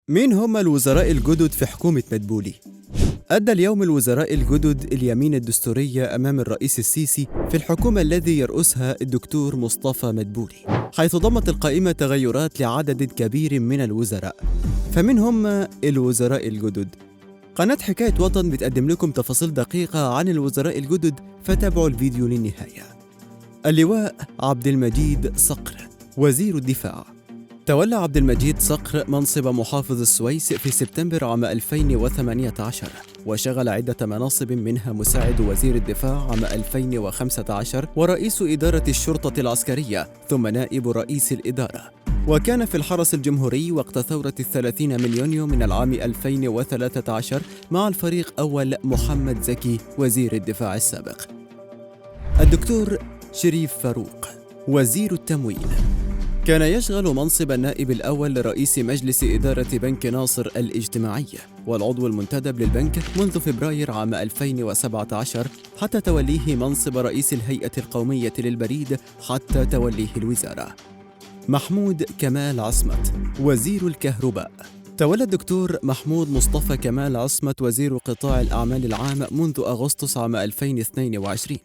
مين هم الوزراء الجدد في حكومة مدبولي؟ أدى اليوم الوزراء الجدد اليمين الدستورية أمام الرئيس السيسي في الحكومة الذي يرأسها الدكتور مصطفى مدبولي، حيث ضمت القائمة تغيرات لعدد كبير من الوزراء. فمن هم الوزراء الجدد؟ قناة حكاية وطن بتقدم لكم تفاصيل دقيقة عن الوزراء الجدد، فتابعوا الفيديو للنهاية. اللواء عبد المجيد صقر، وزير الدفاع. تولى عبد المجيد صقر منصب محافظ السويس في سبتمبر عام 2018، وشغل عدة مناصب منها مساعد وزير الدفاع عام 2015 ورئيس إدارة الشرطة العسكرية ثم نائب رئيس الإدارة. وكان في الحرس الجمهوري وقت ثورة 30 من يونيو من العام 2013 مع الفريق أول محمد زكي وزير الدفاع السابق. الدكتور شريف فاروق، وزير التموين. كان يشغل منصب النائب الأول لرئيس مجلس إدارة بنك ناصر الاجتماعي والعضو المنتدب للبنك منذ فبراير عام 2017 حتى توليه منصب رئيس الهيئة القومية للبريد حتى توليه الوزارة. محمود كمال عصمت، وزير الكهرباء. تولى الدكتور محمود مصطفى كمال عصمت وزير قطاع الأعمال العام منذ أغسطس عام 2022،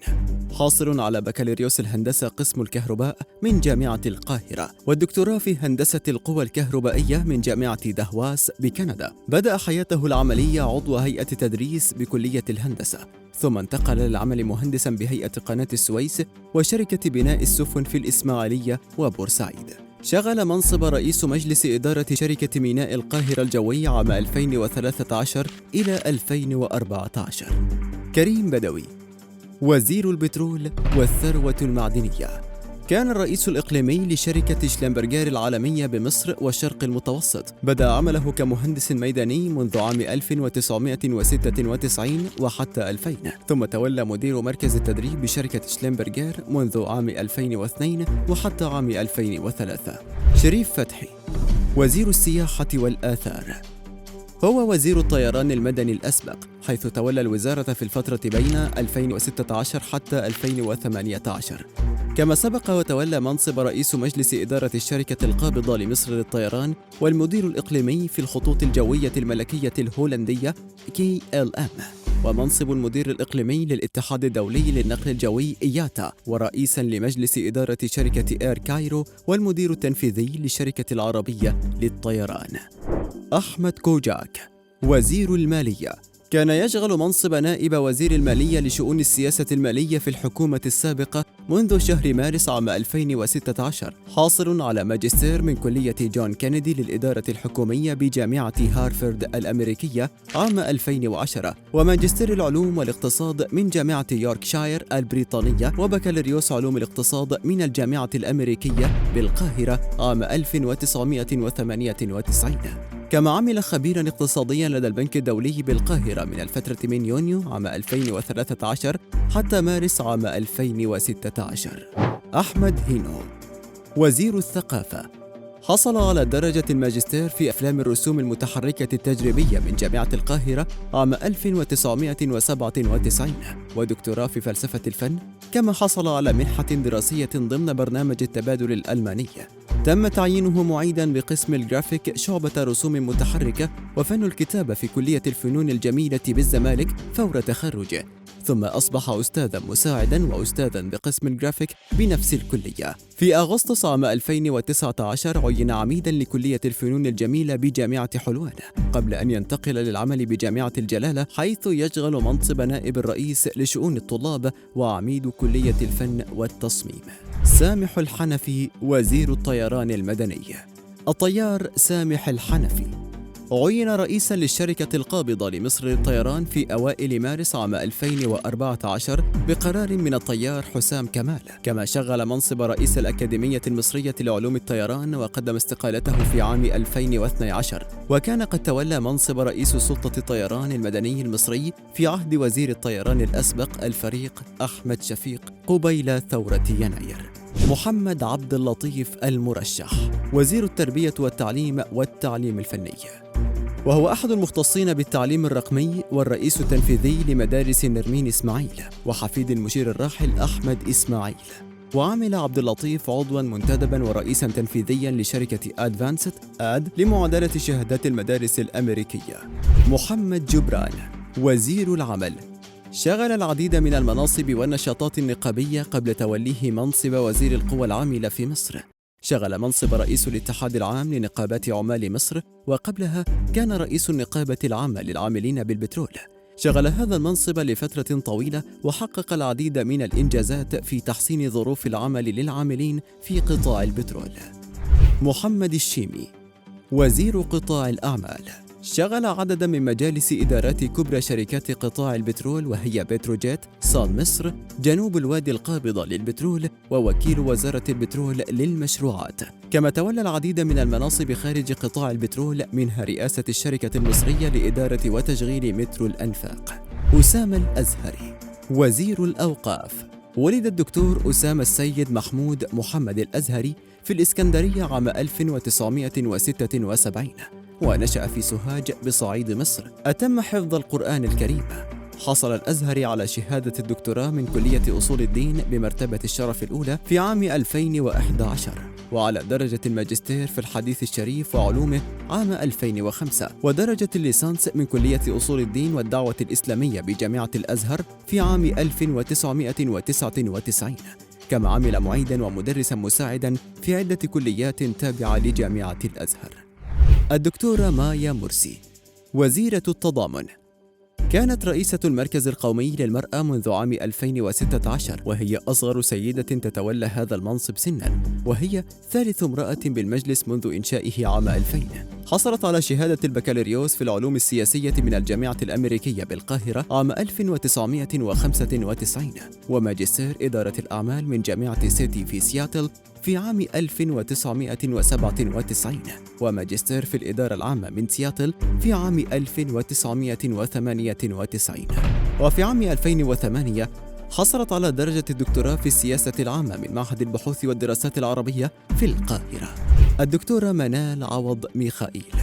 حاصل على بكالوريوس الهندسة قسم الكهرباء من جامعة القاهرة والدكتوراه في هندسة القوى الكهربائية من جامعة دهواس بكندا. بدأ حياته العملية عضو هيئة تدريس بكلية الهندسة، ثم انتقل للعمل مهندسا بهيئة قناة السويس وشركة بناء السفن في الإسماعيلية وبورسعيد. شغل منصب رئيس مجلس إدارة شركة ميناء القاهرة الجوي عام 2013 إلى 2014. كريم بدوي، وزير البترول والثروة المعدنية. كان الرئيس الإقليمي لشركة شلمبرجير العالمية بمصر والشرق المتوسط. بدأ عمله كمهندس ميداني منذ عام 1996 وحتى 2000، ثم تولى مدير مركز التدريب بشركة شلمبرجير منذ عام 2002 وحتى عام 2003. شريف فتحي، وزير السياحة والآثار. هو وزير الطيران المدني الأسبق، حيث تولى الوزارة في الفترة بين 2016 حتى 2018. كما سبق وتولى منصب رئيس مجلس إدارة الشركة القابضة لمصر للطيران والمدير الإقليمي في الخطوط الجوية الملكية الهولندية KLM، ومنصب المدير الإقليمي للاتحاد الدولي للنقل الجوي إياتا، ورئيسا لمجلس إدارة شركة إير كايرو والمدير التنفيذي لشركة العربية للطيران. أحمد كوجاك، وزير المالية. كان يشغل منصب نائب وزير المالية لشؤون السياسة المالية في الحكومة السابقة منذ شهر مارس عام 2016، حاصل على ماجستير من كلية جون كينيدي للإدارة الحكومية بجامعة هارفارد الأمريكية عام 2010، وماجستير العلوم والاقتصاد من جامعة يوركشاير البريطانية، وبكالوريوس علوم الاقتصاد من الجامعة الأمريكية بالقاهرة عام 1998. كما عمل خبيراً اقتصادياً لدى البنك الدولي بالقاهرة من الفترة من يونيو عام 2013 حتى مارس عام 2016. أحمد هينو، وزير الثقافة. حصل على درجة الماجستير في أفلام الرسوم المتحركة التجريبية من جامعة القاهرة عام 1997، ودكتوراه في فلسفة الفن، كما حصل على منحة دراسية ضمن برنامج التبادل الألماني. تم تعيينه معيداً بقسم الجرافيك شعبة رسوم متحركة وفن الكتابة في كلية الفنون الجميلة بالزمالك فور تخرجه، ثم أصبح أستاذاً مساعداً وأستاذاً بقسم الجرافيك بنفس الكلية. في أغسطس عام 2019 عين عميداً لكلية الفنون الجميلة بجامعة حلوان، قبل أن ينتقل للعمل بجامعة الجلالة، حيث يشغل منصب نائب الرئيس لشؤون الطلاب وعميد كلية الفن والتصميم. سامح الحنفي، وزير الطيران المدني. الطيار سامح الحنفي عين رئيسا للشركة القابضة لمصر للطيران في أوائل مارس عام 2014 بقرار من الطيار حسام كمال، كما شغل منصب رئيس الأكاديمية المصرية لعلوم الطيران وقدم استقالته في عام 2012، وكان قد تولى منصب رئيس سلطة الطيران المدني المصري في عهد وزير الطيران الأسبق الفريق أحمد شفيق قبيل ثورة يناير. محمد عبد اللطيف المرشح، وزير التربية والتعليم والتعليم الفني، وهو أحد المختصين بالتعليم الرقمي والرئيس التنفيذي لمدارس نرمين إسماعيل وحفيد المشير الراحل أحمد إسماعيل. وعمل عبد اللطيف عضوا منتدبا ورئيسا تنفيذيا لشركة أدفانسد آد لمعادلة شهادات المدارس الأمريكية. محمد جبران وزير العمل، شغل العديد من المناصب والنشاطات النقابية قبل توليه منصب وزير القوى العاملة في مصر. شغل منصب رئيس الاتحاد العام لنقابات عمال مصر، وقبلها كان رئيس النقابة العامة للعاملين بالبترول. شغل هذا المنصب لفترة طويلة وحقق العديد من الإنجازات في تحسين ظروف العمل للعاملين في قطاع البترول. محمد الشيمي وزير قطاع الأعمال، شغل عددا من مجالس إدارات كبرى شركات قطاع البترول، وهي بتروجيت، صال مصر، جنوب الوادي القابضة للبترول، ووكيل وزارة البترول للمشروعات. كما تولى العديد من المناصب خارج قطاع البترول، منها رئاسة الشركة المصرية لإدارة وتشغيل مترو الأنفاق. أسامة الأزهري وزير الأوقاف، ولد الدكتور أسامة السيد محمود محمد الأزهري في الإسكندرية عام 1976، ونشأ في سوهاج بصعيد مصر. أتم حفظ القرآن الكريم. حصل الأزهري على شهادة الدكتوراه من كلية أصول الدين بمرتبة الشرف الأولى في عام 2011، وعلى درجة الماجستير في الحديث الشريف وعلومه عام 2005، ودرجة الليسانس من كلية أصول الدين والدعوة الإسلامية بجامعة الأزهر في عام 1999. كما عمل معيدا ومدرسا مساعدا في عدة كليات تابعة لجامعة الأزهر. الدكتورة مايا مرسي وزيرة التضامن، كانت رئيسة المركز القومي للمرأة منذ عام 2016، وهي أصغر سيدة تتولى هذا المنصب سنا، وهي ثالث امرأة بالمجلس منذ إنشائه عام 2000. حصلت على شهادة البكالوريوس في العلوم السياسية من الجامعة الأمريكية بالقاهرة عام 1995، وماجستير إدارة الأعمال من جامعة سيتي في سياتل في عام 1997، وماجستير في الإدارة العامة من سياتل في عام 1998. وفي عام 2008 حصلت على درجة الدكتوراه في السياسة العامة من معهد البحوث والدراسات العربية في القاهرة. الدكتورة منال عوض ميخائيل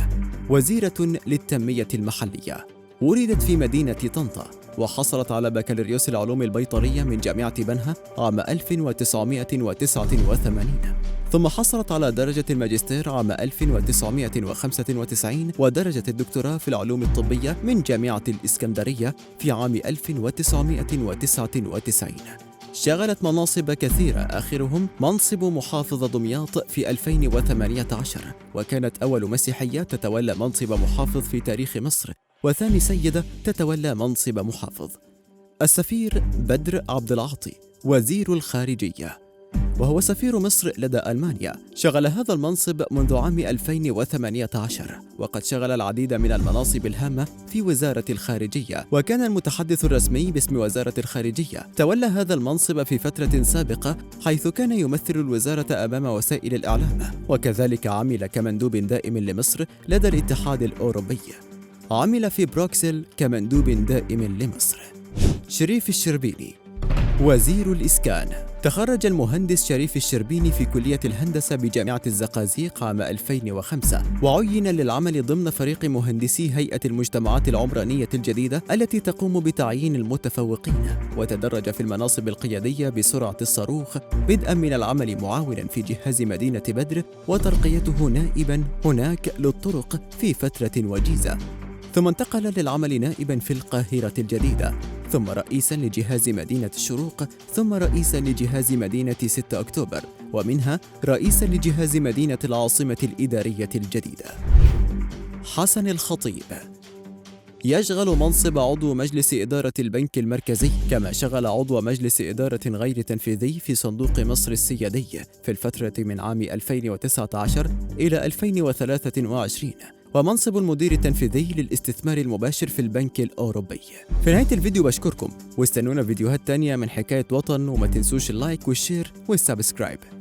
وزيرة للتنمية المحلية، ولدت في مدينة طنطا، وحصلت على بكالوريوس العلوم البيطرية من جامعة بنها عام 1989، ثم حصلت على درجة الماجستير عام 1995 ودرجة الدكتوراه في العلوم الطبية من جامعة الإسكندرية في عام 1999. شغلت مناصب كثيرة، آخرهم منصب محافظ دمياط في 2018، وكانت أول مسيحية تتولى منصب محافظ في تاريخ مصر، وثاني سيدة تتولى منصب محافظ. السفير بدر عبد العاطي وزير الخارجية، وهو سفير مصر لدى ألمانيا، شغل هذا المنصب منذ عام 2018، وقد شغل العديد من المناصب الهامة في وزارة الخارجية، وكان المتحدث الرسمي باسم وزارة الخارجية. تولى هذا المنصب في فترة سابقة، حيث كان يمثل الوزارة أمام وسائل الإعلام، وكذلك عمل كمندوب دائم لمصر لدى الاتحاد الأوروبي. عمل في بروكسل كمندوب دائم لمصر. شريف الشربيني وزير الإسكان، تخرج المهندس شريف الشربيني في كلية الهندسة بجامعة الزقازيق عام 2005، وعين للعمل ضمن فريق مهندسي هيئة المجتمعات العمرانية الجديدة التي تقوم بتعيين المتفوقين، وتدرج في المناصب القيادية بسرعة الصاروخ، بدءا من العمل معاونا في جهاز مدينة بدر وترقيته نائبا هناك للطرق في فترة وجيزة، ثم انتقل للعمل نائبا في القاهرة الجديدة، ثم رئيسا لجهاز مدينة الشروق، ثم رئيسا لجهاز مدينة 6 أكتوبر، ومنها رئيسا لجهاز مدينة العاصمة الإدارية الجديدة. حسن الخطيب يشغل منصب عضو مجلس إدارة البنك المركزي، كما شغل عضو مجلس إدارة غير تنفيذي في صندوق مصر السيادي في الفترة من عام 2019 إلى 2023، ومنصب المدير التنفيذي للاستثمار المباشر في البنك الأوروبي. في نهاية الفيديو بشكركم، واستنونا فيديوهات تانية من حكاية وطن، وما تنسوش ال like وال share وال subscribe.